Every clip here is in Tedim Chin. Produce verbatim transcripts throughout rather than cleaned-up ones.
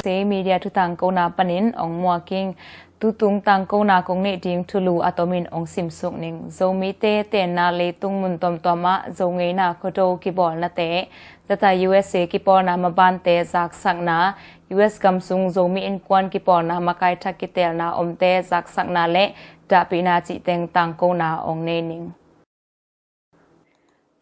Media thu tangkona panin ong muaking tutung tangkona kong neih ding thulu a tomin ong simsuk ning. Zomite tenna leitung mun tuamtuam ah Zongeina Khuado kibawlnate, zata U S A kipawlna mabante zaksakna, U S gam sung Zomi Innkuan kipawlna makai thak kitelna omte zaksakna le dahpihna cihteng tangkona ong nei ning.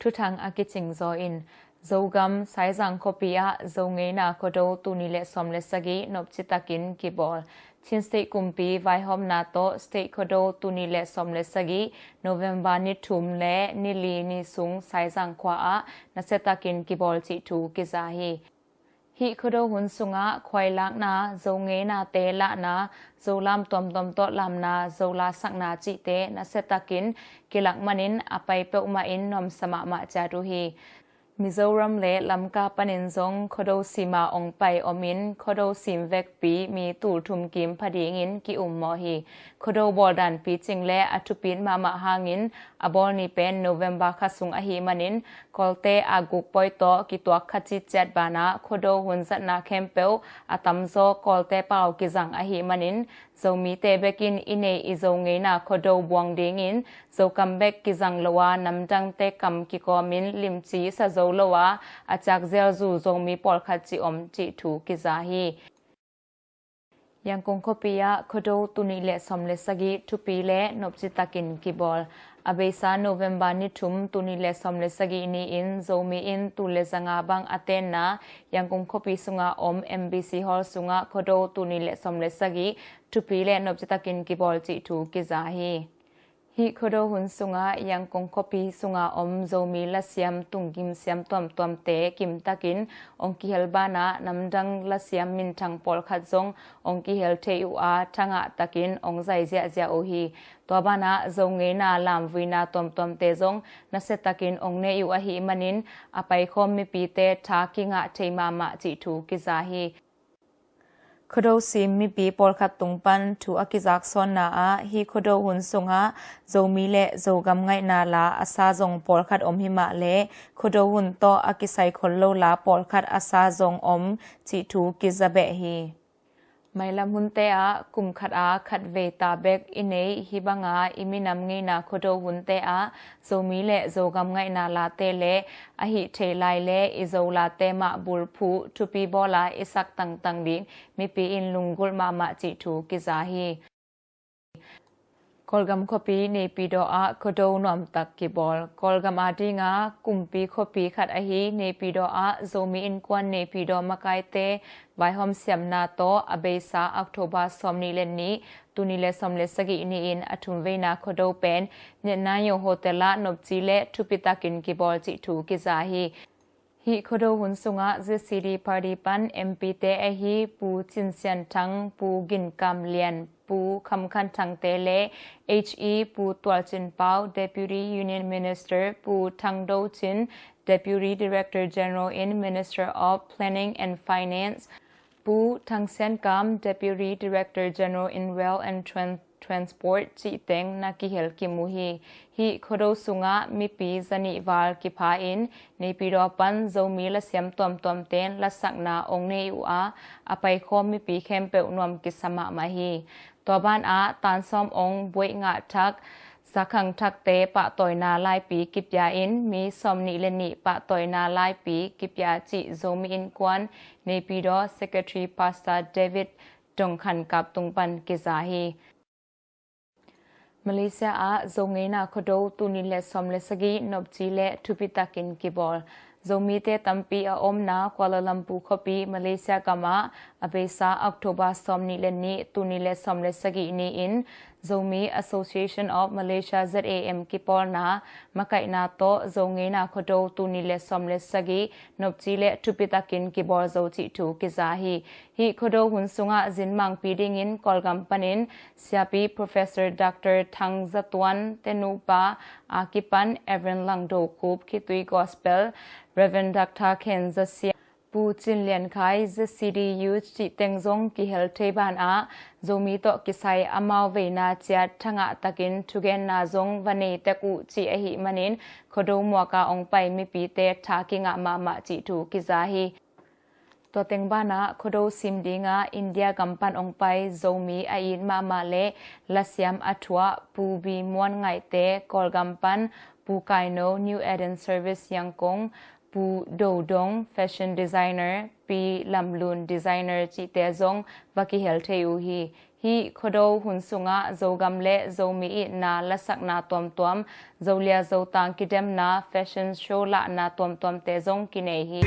Thuthang a kicing zaw in, Zogam Saizang khuapi ah Zongeina Khuado tul nih le sawm le sagih nopci takin kibawl. Chin State kumpi vaihawmna tawh State Khuado tul nih le sawm le sagih November ni thum le ni li ni sung Saizang khua ah nasia takin kibawl cih thu kiza hi. Hih Khuado hun sungah khuailakna, Zongeinate lahna, Zolam tuamtuam tawh lamna, Zola sakna cihte nasia takin kilak manin a pai peuhmah in nuamsa mahmah ciat uh hi. Mizoram le Lamka panin zong Khuado sima ong pai omin Khuado sim vekpi mi tul thum kim pha dingin ki-ummawh hi. Khuado bawldan picing le a thupit mahmah hangin a bawl ni pen November kha sung ahih manin Kawlte a guk pawi tawh kituak kha citciat banah Khuado hun zatna khempeuh a tamzaw Kawlte pau kizang ahih manin Zomite bekin i neih i Zongeina Khuado buang dingin Zokam bek kizang lo a namdangte kam kikawmin limci sa zo lo a a ciak zelzu Zomi pawlkhat ci om cih thu kiza hi. Yangon khuapi ah Khuado tul nih le sawm le sagih thupi le nopci takin kibawl. A beisa November ni thum tul nih le sawm le sagih ni-in Zomi in tul le zanga bang a tenna Yangon khuapi sungah om M B C Hall sungah Khuado tul nih le sawm le sagih thupi le nopci takin kibawl cih thu kiza hi. Hih Khuado hun sungah Yangon khuapi sunga om Zomi lasiam tunggim siam tuamtuamte kimtakin ong kihel banah namdang lasiam minthang pawlkhat zong ong kihel thei uh a thangah takin ong zai ziahziah uh hi. Tua banah Zongeina lamvuina tuamtuamte zong nasia takin ong nei uh ahih manin a paikhawm mipite tha kingah thei mahmah cih thu kiza hi. Khuado sim mipi pawlkhat tung pan thu a kizaksawnna ah hih Khuado hun sungah Zomi le Zogam ngaihna la a sa zong pawlkhat om himah le Khuado hun tawh a kisai khol lo la pawlkhat a sa zong om cih thu kiza beh hi. Mailam hunte ah kum khat a khat vei ta bek i neih hih banga i minam ngeina Khuado hunte ah Zomi le Zogam ngaihna late le a hih thei lai le i Zolate mah bulphuh thupi bawla i sak tangtang ding mipi in lunggulh mahmah cih thu kiza hi. Kawlgam khuapi Naypyidaw ah Khuado nuamtak kibawl. Kawlgam adinga kumpi khuapi khat ahi Naypyidaw ah Zomi Innkuan Naypyidaw makaite vaihawm siamna tawh a beisa October sawm nih le nih tul nih le sawm le sagih ni-in a thumveina Khuado pen Nyannayo Hotel ah nopci le thupitakin kibawl cih thu kiza hi. Hih Khuado hun sungah Z C D party pan M P te ahi Pu Cin Sian Thang, Pu Gin Kam Lian, Pu Kham Khan Thangte le H E Pu Tual Cin Pau, Deputy Union Minister, Pu Thang Do Cin, Deputy Director General in Minister of Planning and Finance, Pu Thang Sian Kam, Deputy Director General in Rail and Tran- Transport cih teng na kihel kimu hi. Hih Khuado sungah mipi zanih val kipha in Naypyidaw pan Zomi lasiam tuamtuam ten lasakna ong nei uh a, a paikhawm mipi khempeuh nuam kisa mahmah hi. Tua banah tansawm ong buaih ngah thak, zakhang thakte pahtawina laipi kipia in mi sawm nih le nih pahtawina laipi kipia cih Zomi Innkuan Naypyidaw Secretary Pastor David Dong Khan Kap tung pan kiza hi. Malaysia ah Zongeina Khuado tul nih le sawm le sagih nopci le thupitakin kibawl. Zomite tampi a omna Kuala Lumpur khuapi Malaysia gamah a beisa October sawm nih le nih tul nih le sawm le sagih ni-in Zomi Association of Malaysia Z A M kipawlna makaihna tawh Zongeina Khuado tul nih le sawm le sagih nopci le thupitakin kibawl zo cih thu kiza hi. Hih Khuado hun sungah zinmangpi dingin Kawlgam panin Siapi Professor Doctor Thang Za Tuan te nupa a kipan Reverend Lang Do Khup, Khitui Gospel, Reverend Doctor Khen Za Sia, Pu Cin Lian Khai, Z C D Youth cih teng zong kihel thei banah Zomi tawh kisai amau veina ciat thangah takin thugenna zong va nei tek uh cih ahih manin Khuado muaka ong pai mipite tha kingah mahmah cih thu kiza hi. Tua teng banah Khuado sim dingah India gam pan hong pai Zomi a it mahmah le lasiam a thuah Pu Bi Muan Ngaihte, Kawlgam pan Pu Kaino, New Eden Service Yangon, Pu Do Dong, fashion designer, Pi Lam Lun, designer cihte zong va kihel thei uh hi. Hih Khuado hun sungah Zogam le Zomi itna lasakna tuamtuam, Zolia Zotang kidemna, fashion show lahna tuamtuamte zong kinei hi.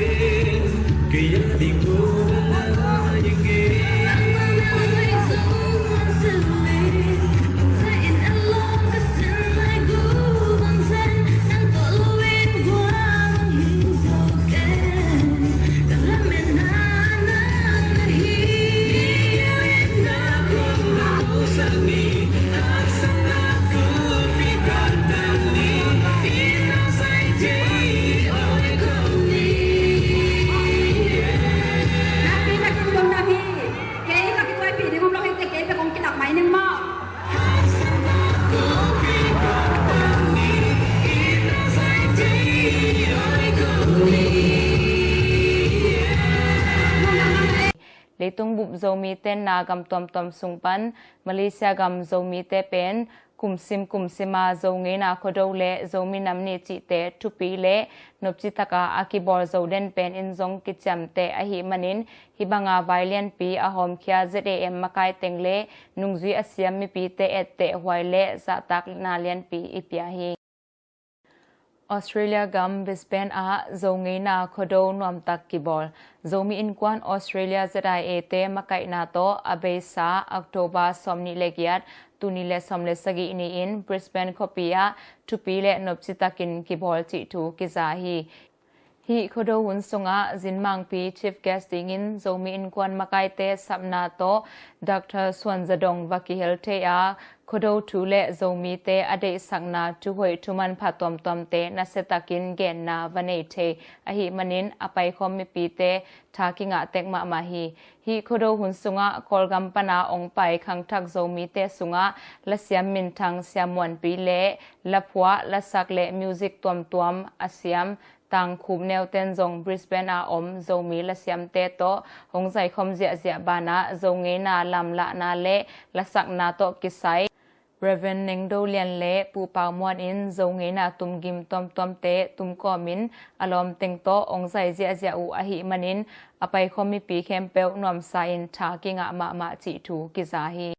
Leitung bup Zomi tenna gam tuamtuam sung pan Malaysia gam Zomite pen kumsim kumsima Zo ngeina Khuado le Zomi Nam Ni cihte thupi le nopci taka a kibawl zo den pen in zong kiciamteh ahih manin, hih banga vai lianpi a hawmkhia Z A M makai teng le nungzui a siam mipite etteh huai le zahtakna lianpi i pia hi. Australia gam Brisbane ah Zo ngeina Khuado nuamtak kibawl. Zomi Innkuan Australia Z I A te makaihna tawh a beisa October sawmnih le giat, tul nih le sawm le sagih ni-in Brisbane khuapi ah thupi le nopci takin kibawl cih thu kiza hi. Hih Khuado hun sungah zinmangpi chief guest dingin Zomi Innkuan makaite sapna tawh Doctor Suan Za Dong va kihel thei a, Khuado thu le Zomite a deihsakna thuhoih thumanpha tuamtuamte nasiatakin genna va nei thei ahih manin a paikhawm mipite tha kingah tek mahmah hi. Hih Khuado hun sungah Kawlgam pana hong pai khangthak Zomite sungah lasiam minthang siamuanpi le laphuah, lasak le music tuamtuam a siam Tangkhup Neu ten zong Brisbane a om Zomi lasiamte tawh hong zaikhawm ziahziah banah Zo ngeina lamlahna le lasakna tawh kisai Reverend Neng Do Lian le Pu Pau Muan in Zo ngeina tumgim tuamtuamte tumkawmin a lawmteng tawh hong zai ziahziah uh ahih manin a paikhawm mipi khempeuh nuamsa in tha kingah mahmah cih thu kiza hi.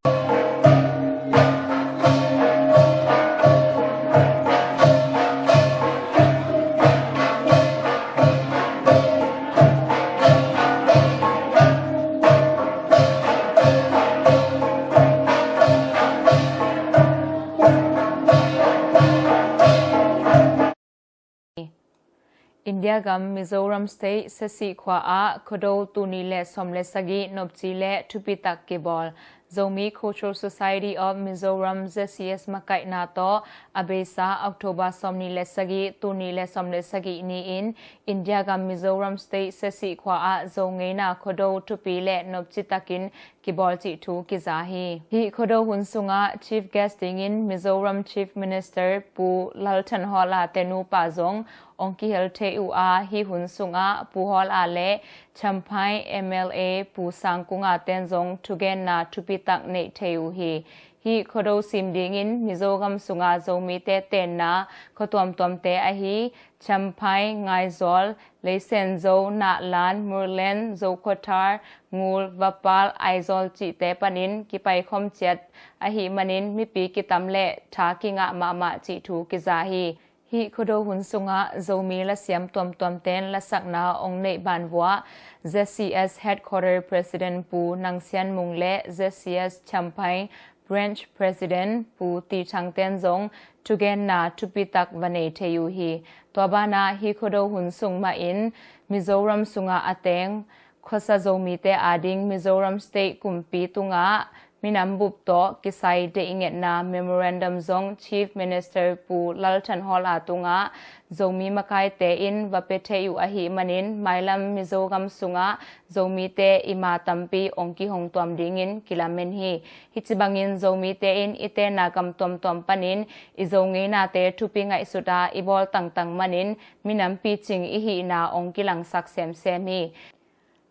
India gam Mizoram State Sesih khua ah Khuado tul nih le sawm le sagih nopci le thupitak kibawl. Zomi Cultural Society of Mizoram, Z C S makaihna tawh a beisa October sawmnih le sagih, tul nih le sawm le sagih ni-in India gam Mizoram State Sesih khua ah Zo ngeina Khuado thupi le nopci takin kibawl cih thu kiza hi. Hih Khuado hun sungah chief guest dingin Mizoram Chief Minister Pu Lalthanhawla te nupa zong hong kihel thei uh a, hih hun sungah Pu Hawla le Champhai M L A Pu Sangkunga ten zong thugenna thupitak neih thei uh hi. Hih Khuado sim dingin Mizo gam sunga Zomite tenna khua tuamtuamte ahi Champhai, Ngaizawl, Leisenzo, Nahlan, Murlen, Zokhawthar, Ngul, Vapal, Aizawl cihte panin kipaikhawm ciat ahih manin mipi kitam le tha kingah mahmah cih thu kiza hi. Hih Khuado hun sungah Zomi lasiam tuamtuamten lasakna hong neih banvuah Z C S Headquarter President Pu Nang Sian Mung le Z C S Champhai Branch President Pu Ti Thang ten zong thugenna thupitak va nei thei uh hi. Tua banah hih Khuado hun sung mahin Mizoram sungah a teng khuasa Zomite ading Mizoram State kumpi tungah minam bup tawh kisai deih ngetna memorandum zong Chief Minister Pu Lalthanhawla tungah Zomi makaite in va pia thei uh ahih manin mailam Mizo gam sungah Zomite i ma tampi hong kihong tuam dingin kilamen hi. Hih ci bangin Zomite in i tenna gam tuamtuam panin i Zo ngeinate thupi ngaihsut a i bawl tangtang manin minam picing i hihna hong kilangsak semsem hi.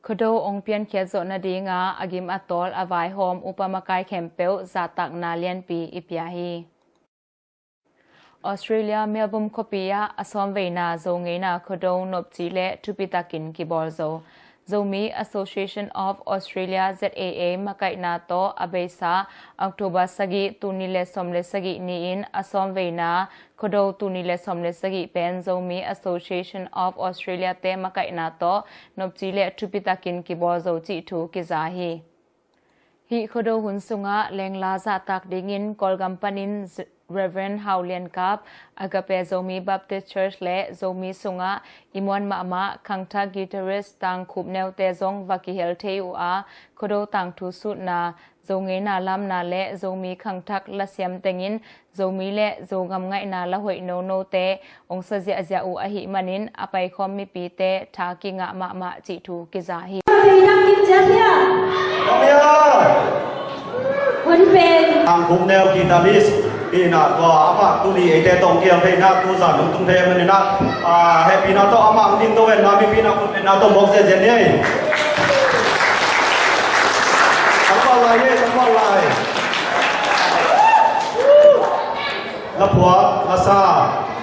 Khuado hong piankhiat zawh nadinga a gim a tawl a vaihawm upa makai khempeuh zahtakna lianpi i pia hi. Australia Melbourne khuapi ah a sawmveina Zo ngeina Khuado nopci le thupitakin kibawl zo. Zomi Association of Australia, Z A A, makaihna tawh a beisa October sagih, tul nih le sawm le sagih ni-in a sawmveina Khuado tul nih le sawm le sagih pen Zomi Association of Australia te makaihna tawh nopci le thupitakin kibawl zo cih thu kiza hi. Hih Khuado hun sungah lengla zahtak dingin Kawlgam panin Z-, Reverend Hau Lian Kap, Agape Zomi Baptist Church le Zomi sungah i muan mahmah khangthak guitarist Tang Khup Neu te zong va kihel thei uh a, Khuado tangthu sutna, Zo ngeina lamna le Zomi khangthak lasiam tengin Zomi le Zogam ngaihna la hoih nonote hong sa ziahziah uh ahih manin a paikhawm mipite tha kingah mahmah cih thu kiza hi. Thei dang kim ciat hiam? Om ia! Hun pen. Ang Khup Neu guitarist, ina tua amah tuni eite tawh kihel thei na, tu zan hong tung thei manin ah, ah, hehpihna tawh amah hong ding to en na, mipihna khut en na tawh mawk zenzen ni ei. Tangval lai ni, tangval lai. Laphuak, lasa,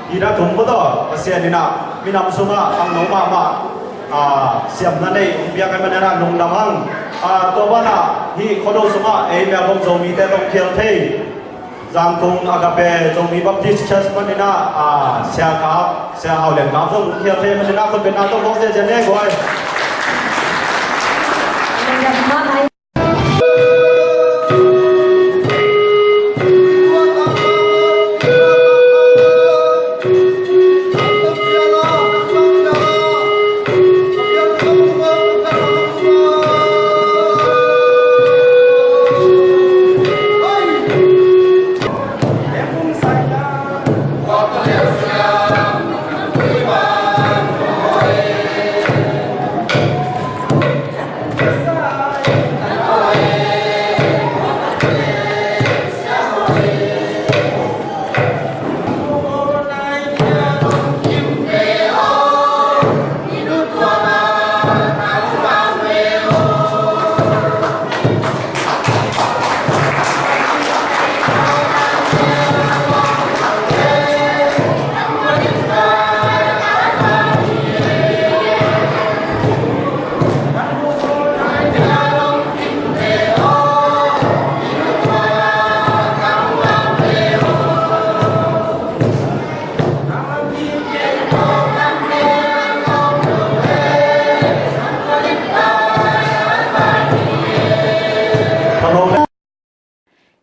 i da tum ko tawh, Pasian in ah, minam sungah, ang no mahmah, ah, siamna nei, hong piak ai manin ah, lungdam hang. Ah, tua banah, hih Khuado sungah, ei Melbourne Zomite tawh kihel thei. Zangkong Agape Zomi Baptist Church panin ah, ah, Sia Kap, Sia Hau Lian Kap zong kihel thei manin ah, khut beng na tawh mawk zenzen ni ei guai.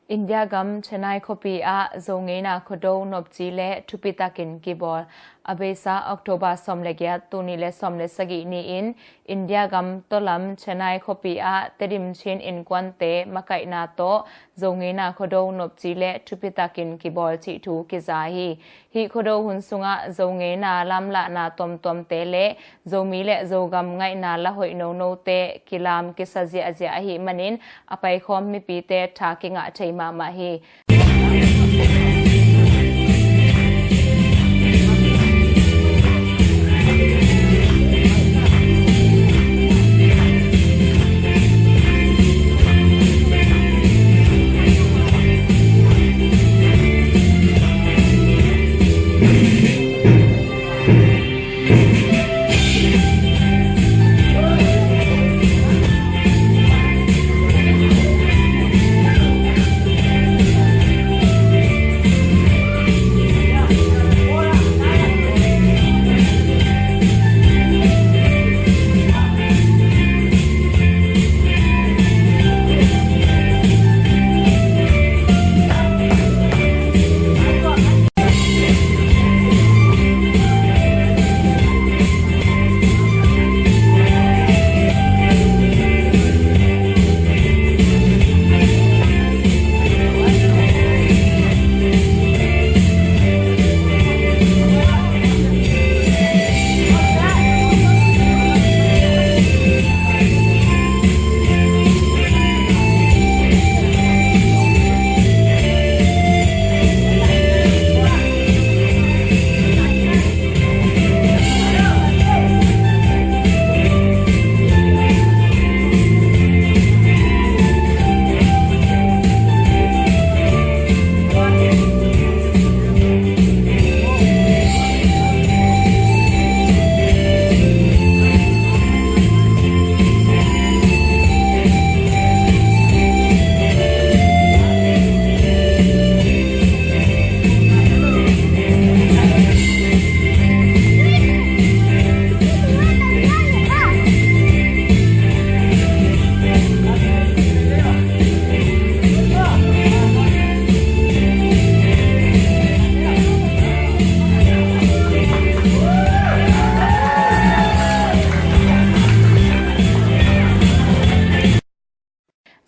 India gam Chennai khuapi ah Zo ngeina Khuado nopci le thupitakin kibawl. A beisa October sawm le giat, tul nih le sawm le sagih ni-in India gam tawlam Chennai khuapi ah Tedim Chin innkuante makaihna tawh Zo ngeina Khuado nopci le thupitakin kibawl cih thu kiza hi. Hih Khuado hun sungah Zo ngeina lamlahna tuamtuamte le Zomi le Zogam ngaihna la hoih nonote kilam kisa ziahziah ahih manin a paikhawm mipite tha kingah thei mahmah hi.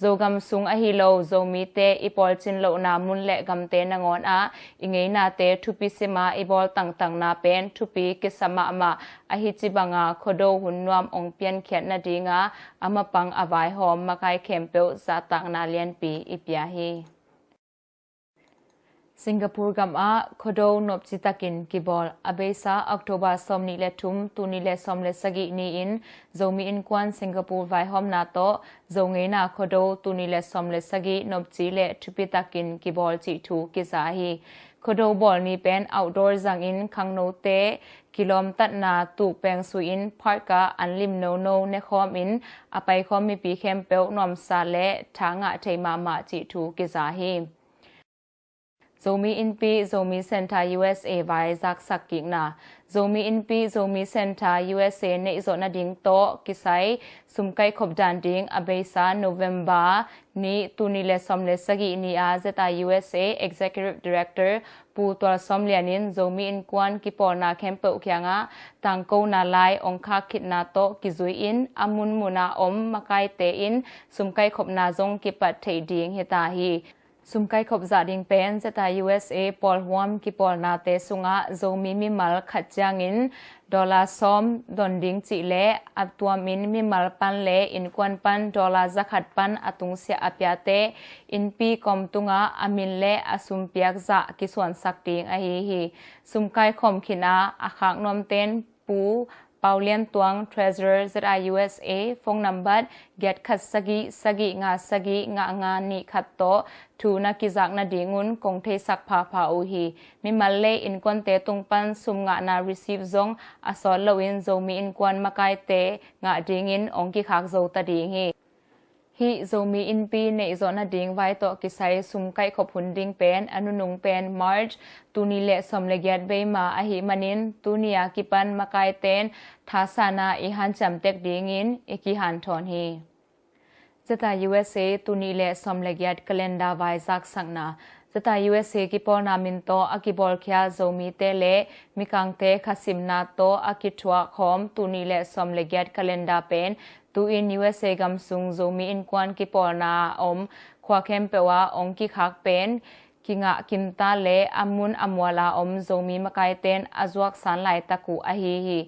Zogam sung ahi lo Zomite i pawlcin lohna mun le gamte nangawn ah i ngeinate thupi sima i bawl tangtangna pen thupi kisa mahmah. Ahi ci banga Khuado hun nuam ong piankhiat nadinga a mapang a vaihawm makai khempeuh zahtakna lianpi i pia hi. Singapore gamah Khuado nopci takin kibawl. A beisa October sawmnih le thum, tul nih le sawm le sagih ni-in Zomi Innkuan Singapore vaihawmna tawh Zongeina Khuado tul nih le sawm le sagih nopci le thupi takin kibawl cih thu kiza hi. Khuado bawl ni pen outdoor zangin khangnote kilawmtatna tuk pengsuin park ah an lim nono nekhawmin a paikhawm mipi khempeuh nuamsa le tha ngah thei mahmah cih thu kiza hi. Zomi Innpi Zomi Center U S A vai zaksak kikna. Zomi Innpi Zomi Center U S A neihzawh nading tawh kisai sumkaihkhop dan ding a beisa November ni tul nih le sawm le sagih ni-a Z I U S A Executive Director Pu Tual Sawm Lian in Zomi Innkuan kipawlna khempeuh kiangah tangkona lai ong khak khitna tawh kizui-in a munmuna om makaite in sumkaihkhopna zong kipat theih ding hita hi. Sumkaihkhop zah ding pen Z I U S A pawlhuam kipawlnate sungah Zomi mimal khat ciangin dollar sawm don ding cih le a tuamin mimal pan le innkuan pan dollar zakhat pan a tungsiah a piate innpi kawm tungah a min le a sumpiak zah kisuansak ding ahi hi. Sumkaikhawm khin a a khak nuamten Pu Pau Lian Tuang, Treasurer Z I U S A, phone number giat khat sagih sagih nga sagih nga nga nih khat tawh thu na kizak nadingun kong theisak phapha uh hi. Mimal le innkuante tung pan sum ngahna receipt zong a sawt loin Zomi Innkuan makaite ngah dingin ong kikhak zo ta ding hi. Hih Zomi Innpi neihzawh nading vai tawh kisai sumkaihkhop hun ding pen a nunung pen March tul nih le sawm le giat beima ahih manin tuni a kipan makaiten thasana i hanciam tek dingin i kihanthawn hi. Z I U S A tul nih le sawm le giat calendar vai zaksakna. Z I U S A kipawlna min tawh a kibawlkhia Zomite le Mikangte khasimna tawh a kithuah khawm tul nih le sawm le giat calendar pen tu-in U S A gam sung Zomi Innkuan kipawlna a om khua khempeuh ah ong kikhak pen kingah kimta le a mun a mual a om Zomi makaiten a zuaksan laitak uh ahi hi.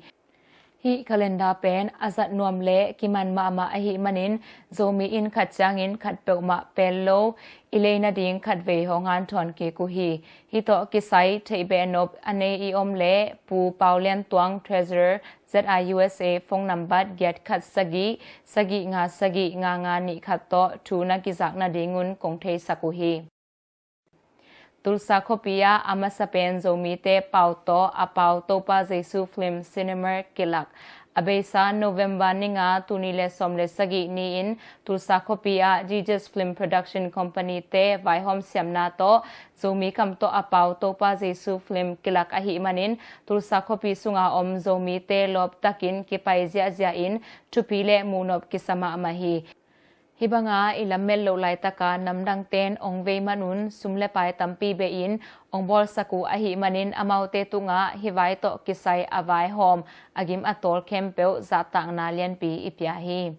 Hih calendar pen a zat nuam le kiman mahmah ahih manin Zomi in khat ciangin khat peuhmah pel lo i lei nading khatvei hong hanthawn kik uh hi. Hih tawh kisai theih behnop a nei i om le Pu Pau Lian Tuang, Treasurer Z I U S A, phone number giat khat sagih sagih nga sagih nga nga nih khat tawh thu na kizak nadingun kong theisak uh hi. Tulsa khuapi ah a masa pen Zomite pau tawh a pau Topa Jesu film cinema kilak. A beisa November ni nga tul nih le sawm le sagih ni-in Tulsa khuapi ah Jesus Film Production Company te vaihawm siamna tawh Zomi kam tawh a pau Topa Jesu film kilak ahih manin Tulsa khuapi sunga om Zomite lawptakin kipai ziahziah in thupi le muhnop kisa mahmah hi. Hih banga i lamet loh laitaka namdangten ong vei manun sum le pai tampi behin ong bawlsak uh ahih manin amaute tungah hih vai tawh kisai a vaihawm a gim a tawl khempeuh zahtakna lianpi i pia hi.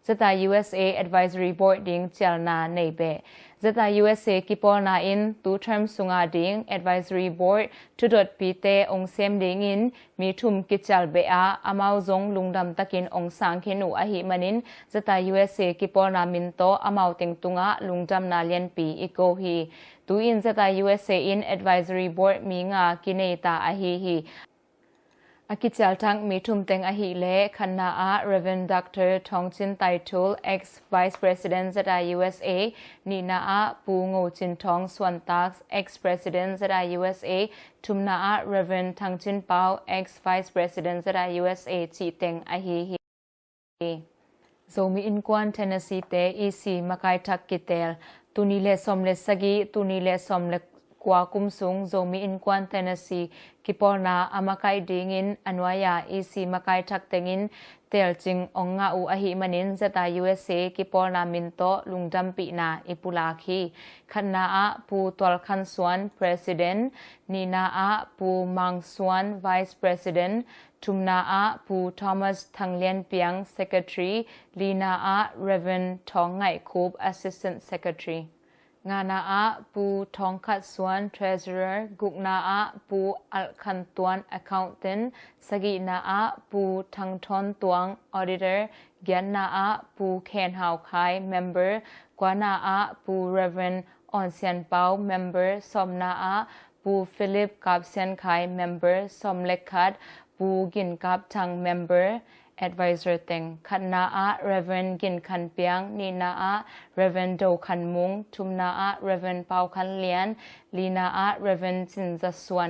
Z I U S A Advisory Board ding cialna nei beh. Z I U S A kipawlna in tu term sunga ding Advisory Board thudotpite ong sem dingin mi thum kicial beh a amau zong lungdam takin ong sang khin uh ahih manin Z I U S A kipawlna min tawh amau teng tungah lungdamna lianpi i ko hi. Tu-in Z I U S A in Advisory Board mi nga kinei ta ahi hi. A kicial thak mi thum teng ahih leh khatna ah Reverend Doctor Thawng Cin Tai Thul, ex Vice President Z I U S A, nihna ah Pu Ngo Cin Thawng Suan Tak, ex President Z I U S A, thumna ah Reverend Thang Cin Pau, ex Vice President Z I U S A cih teng ahi hi. Zomi Innkuan Tennessee te E C makai thak kitel. Tul nih le sawm le sagih, tul nih le sawm le kua kum sung Zomi Innkuan Tennessee kipawlna a makaih dingin a nuai-a E C makai thak tengin teelcing ong ngah uh ahih manin Z I U S A kipawlna min tawh lungdampihna i pulak hi. Khatna ah Pu Tual Khan Suan, President, nihna ah Pu Mang Suan, Vice President, thumna ah Pu Thomas Thang Lian Piang, Secretary, lina ah Reverend Thawng Ngaih Khup, Assistant Secretary. Ngana ah Pu Thawng Khat Suan, Treasurer, gukna ah Pu Alh Khan Tuan, Accountant, sagihna ah Pu Thang Thawn Tuang, Auditor, giatna ah Pu Khen Hau Khai, Member, kuana ah Pu Reverend Awn Sian Pau, Member, sawmna ah Pu Philip Kap Sian Khai, Member, sawm le khat, Pu Gin Kap Thang, Member, Advisor teng. Khatna ah Reverend Gin Khan Piang, nihna ah Reverend Do Khan Mung, thumna ah Reverend Pau Khan Lian, lina ah Reverend Cin Za Suan.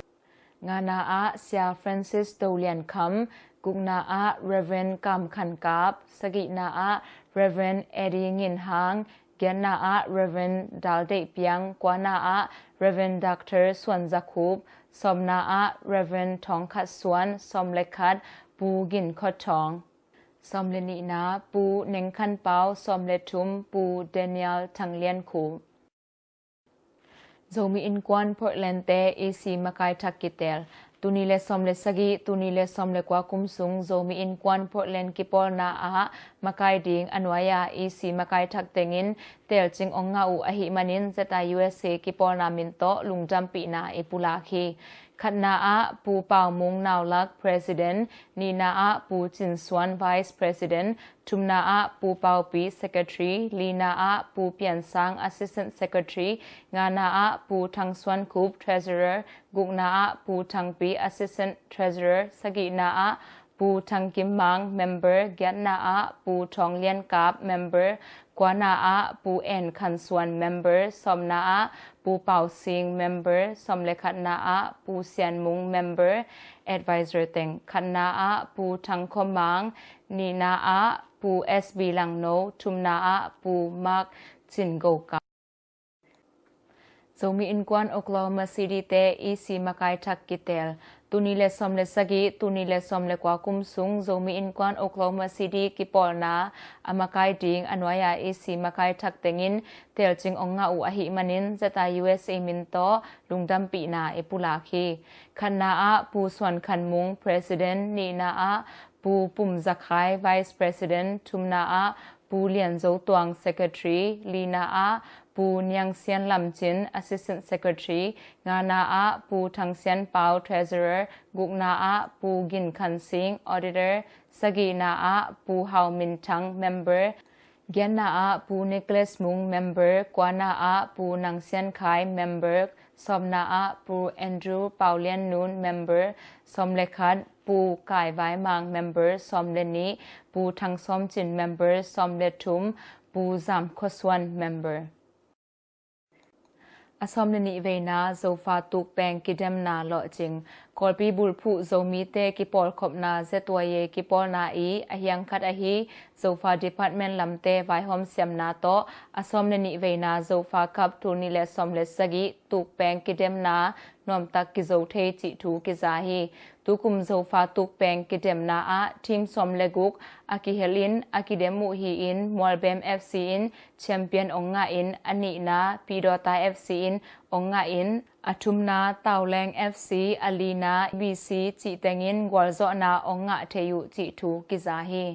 Ngana ah Sia Francis Do Lian Kham, gukna ah Reverend Kam Khan Kap, sagihna ah Reverend Eddie Ngin Hang, giatna ah Reverend Dal Deih Piang, kuana ah Reverend Doctor Suan Za Khup, sawmna ah Reverend Thawng Khat Suan, sawm le khat, Pu Gin Khaw Thawng, sawm le nihna Pu Neng Khan Pau, sawm le thum Pu Daniel Thang Lian Khup. Zomi Innkuan Portland te E C makai thak kitel. Tuni le sawm le sagih, tuni le sawm le kua kum sung Zomi Innkuan Portland kipawlna ah makai ding a nuai-a E C makai thak tengin teelcing ong ngah uh ahih manin Z I U S A kipawlna min tawh lungdampihna i pulak hi. Khatna ah Pu Pau Mung Nau Lak, President, nihna ah Pu Cin Suan, Vice President, thumna ah Pu Pau Pi, Secretary, lina ah Pu Pian Sang, Assistant Secretary, ngana ah Pu Thang Suan Khup, Treasurer, gukna ah Pu Thang Pi, Assistant Treasurer, sagihna ah Pu Thang Kim Mang, Member, giatna ah Pu Thawng Lian Kap, Member, kuana ah Pu En Khan Suan, Member, sawmna ah Pu Pau Sing, Member, sawm le khatna ah Pu Sian Mung, Member, Advisor teng. Khatna ah Pu Thang Khaw Mang, nihna ah Pu S B Lang No, thumna ah Pu Mark Cin Go Kap. Zomi Innkuan Oklahoma City te E C makai thak kitel. Tuni le sawm le sagih, tuni le sawm le kua kum sung Zomi Innkuan Oklahoma City kipawlna a makai ding a nuai-a E C makai thak tengin teelcing ong ngah uh ahih manin Z I U S A min tawh lungdampihna i pulak hi. Khatna ah Pu Suan Khan Mung, President, nihna ah Pu Pum Za Khai, Vice President, thumna ah Pu Lian Zo Tuang, Secretary, lina ah Pu Niang Sian Lam Cin, Assistant Secretary, ngana ah Pu Thang Sian Pau, Treasurer, gukna ah Pu Gin Khan Sing, Auditor, sagihna ah Pu Hau Min Thang, Member, giatna ah Pu Nicholas Mung, Member, kuana ah Pu Nang Sian Khai, Member, sawmna ah Pu Andrew Pau Lian Nun, Member, sawm le khat, Pu Kai Vai Mang, Member, sawm le nih, Pu Thang Sawm Cin, Member, sawm le thum, Pu Zam Khaw Suan, Member. A sawm le nih veina Zofa Tukpeng kidemna lawhcing. Kawlpi bulphuh Zomite kipawlkhopna Z Y A kipawlna i a hiang khat ahi Zofa Department lamte vaihawm siamna tawh a sawm le nih veina Zofa Cup tul nih le sawm le sagih Tukpeng kidemna nuamtak kizo thei cih thu kiza hi. Tukum Zofa Tukpeng kidemna ah team sawm le guk a kihel in a kidem uh hi-in Mualbem F C in champion ong ngah in, a nihna Pidawta F C in ong ngah in, a thumna Tauleng F C, a lina B C cih tengin gualzawhna ong ngah thei uh cih thu kiza hi.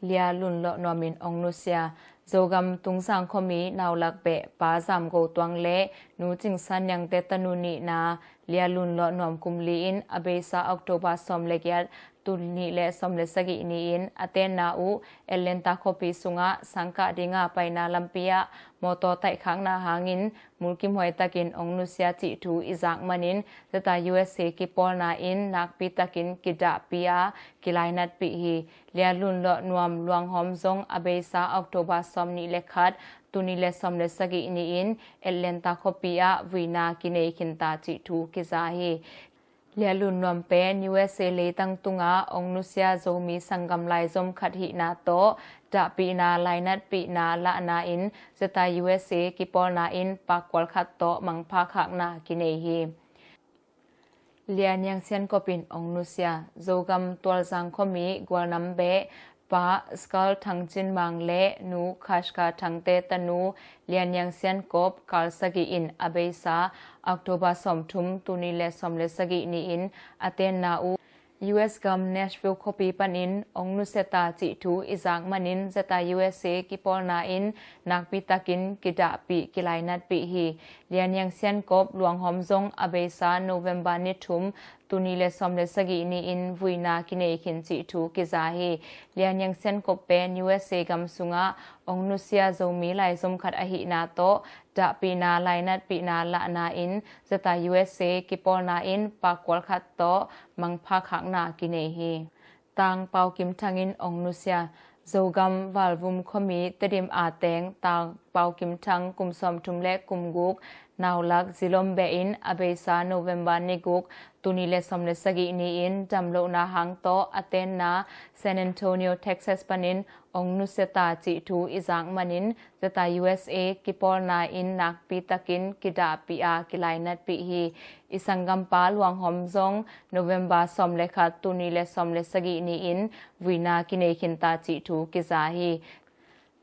Lia lunlawh nuamin ong nusia. Zogam Tungzang khuami Naulak beh Pa Zam Go Tuang le Nu Cing San Niangte tanu nihna Lia lunlawh nuam kum li-in a beisa October sawm le giat, tul nih le sawm le sagih ni-in a tenna uh Atlanta khuapi sungah sangkah dinga paina lampi ah mawtaw taihkhakna hangin mulkimhuai takin ong nusia cih thu i zak manin Z I U S A kipawlna in nakpi takin kidahpih a kilainatpih hi. Lia lunlawh nuam luanghawm zong a beisa October sawm nih le khat, tul nih le sawm le sagih ni-in Atlanta khuapi ah vuina kinei khinta cih thu kiza hi. Lialun nuam pen U S A leitang tungah ong nusia Zomi sanggam laizom khat hihna tawh dahpihna lainatpihna lahna in ZIUSA kipawlna in pakkual khat tawh mangpha khakna kinei hi. Lian Yang Sian Kop in ong nusia Zogam Tualzang khuami Gualnam beh Pa Skal Thang Cin Mang le Nu Kashka Thangte tanu Lian Yang Sian Kop kal sagih in a beisa October sawmthum, tul nih le sawm le sagih ni-in a tenna uh U S gam Nashville khuapi panin ong nusia ta cih thu i zak manin ZIUSA kipawlna in nakpi takin kidahpih kilainatpih hi. Lian Yang Sian Kop luanghawm zong a beisa November ni thum, tul nih le sawm le sagih ni-in vuina kinei khin cih thu kiza hi. Lian Yang Sian Kop pen U S A gam sungah ong nusia Zomi laizom khat ahihna tawh dahpihna lainatpihna lahna in ZIUSA kipawlna in pakkual khat tawh mangpha khakna kinei hi. Tang Pau Kim Thang in ong nusia Zogam Valvum khuami Tedim a teng Tang Pau Kim Thang kum sawmthum le kum guk naulak zilom beh in a beisa November ni guk, tul nih le sawm le sagih ni-in damlohna hang tawh a tenna San Antonio, Texas panin ong nusia ta cih thu i zak manin ZIUSA kipawlna in nakpi takin kidahpih a kilainatpih hi. I sanggampa luanghawm zong November sawm le khat, tul nih le sawm le sagih ni-in vuina kinei khin ta cih thu kiza hi.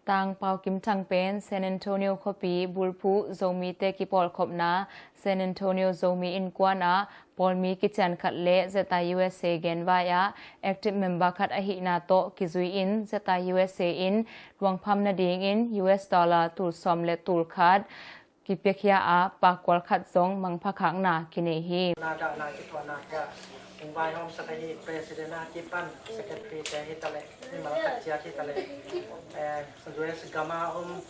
Tang Pau Kim Thang pen San Antonio khuapi bulphuh Zomite kipawlkhopna San Antonio Zomi Innkuan ah pawlmi kician khat le ZIUSA genvai ah active member khat ahihna tawh kizui in ZIUSA in luangpham nadingin U S dollar tul sawm le tul khat kipiakhia a pakkual khat zong mangpha khakna kinei hi. Na dahna kituahna kia ung vaihawmsak ahi president a kipan secretary te hitaleh mimal khat ciat hitaleh eh, U S gama om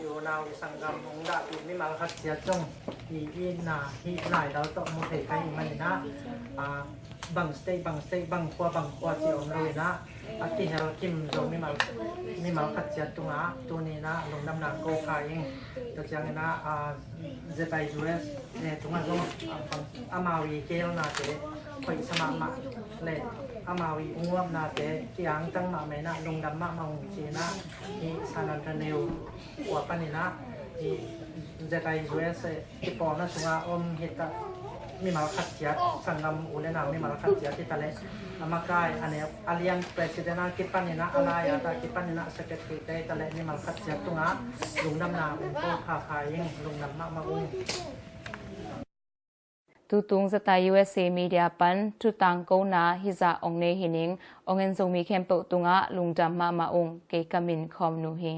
i unau i sanggam ung dahpih mimal khat ciat zong i itna hi nai dal tawh mu thei ka hi maninah ah, bang state bang state bang khua bang khua ci om lo inah a kihel kim zo mimal mimal khat ciat tungah tuninah lungdamna ko kha ing. Tua cianginah ah, ZIUSA tungah zong ah, bang amau i keelnate khoihsa mahmah le amau i unguapnate kiangtang mahmah inah lungdam mahmah ung cinah i San Antonio khua paninah i ZIUSA kipawlna sungah om hita mimal khat ciat sanggam u le nau mimal khat ciat hitaleh a makai a neu a lian president a kipaninah a lai-at a kipaninah secretary te hitaleh mimal khat ciat tungah lungdamna ung ko kha kha ing. Lungdam mahmah ung. Tutung ZIUSA media pan thutang kona hizah ong nei hi ning. Ong en Zomi khempeuh tungah lungdam mahmah ung. Kei ka min Khawm Nu hi.